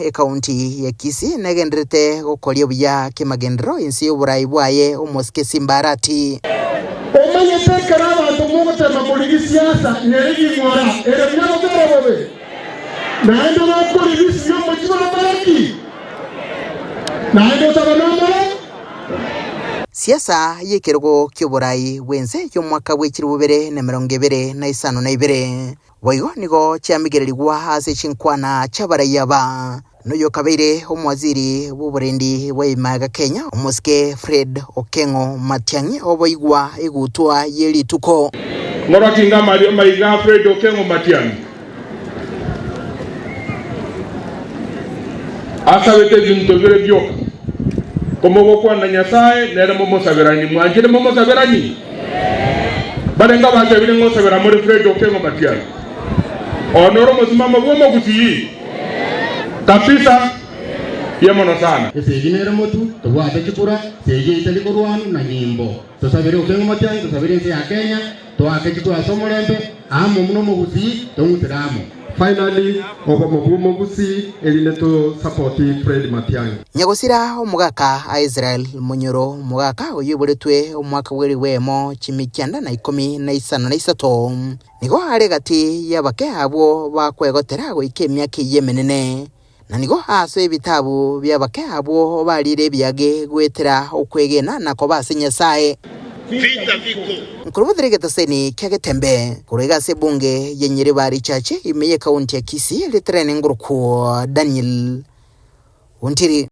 Ekaunti ya Kisii negendererete gokoria buya kemagenderero inse y'oborai bwaye omosike Simba Arati. Omanyete ekero abanto mogotema korigia siasa nyerigi ng'ora ere buya gose ere bobe? Naende gokorigia isiko y'omochie bakore ki? Naende otaba nomoro? Siasa y'ekerogo ki'oborai bw'ense y'omwaka bwe chilifu bibere na emerongo ebere na isano na ibere. Boigo nigo chiamigererigwa ase chinkwana chi'abarai aba, noyokabeire omowaziri bw'oborendi bwa Imaega Kenya, omosike Fred Okeng'o Matiang'i oboigwa egutwa ye rituko. Ng'oroki ng'a maiga Fred Okeng'o Matiang'i asabete ebinto bire bioka, komogokwana na Nyasae nere momosaberanie, mwanchire momosaberanie? Barenge abatebire ng'a osabera more Fred Okengo Matiang'i. Oyo noro omosimamo bw'omogusii kabisa ye mono sana. Esegi nere motu, tobwate chikura, segi etari korwanu na nyimbo. Tosabere Okengo Matiang'i, tosabere ense ya Kenya, toake chikura ase omorembe, amo buna omogusii, tong'usere amo. Finally, obomo bw'omogusii erinde to support Fred Matiang'i. Nyagosira omogaka a Israel monyoro omogaka oyio oiboretwe omwaka bw'elifu eyemo chimikianda na ikomi na isano na isato, nigo are gati y'abake abwo bakwegotera goika emiaka eyio emenene, na nigo aasoe ebitabu bi'abake abwo bariire ebiage goetera okwegena na koba ase Nyasae. Nkorobotera egetaseni kia Getembe korwa iga ase ebunge ya Nyaribari Church ime y'ekaunti ya Kisii, ritrene ngorokwo Daniel Ontiri.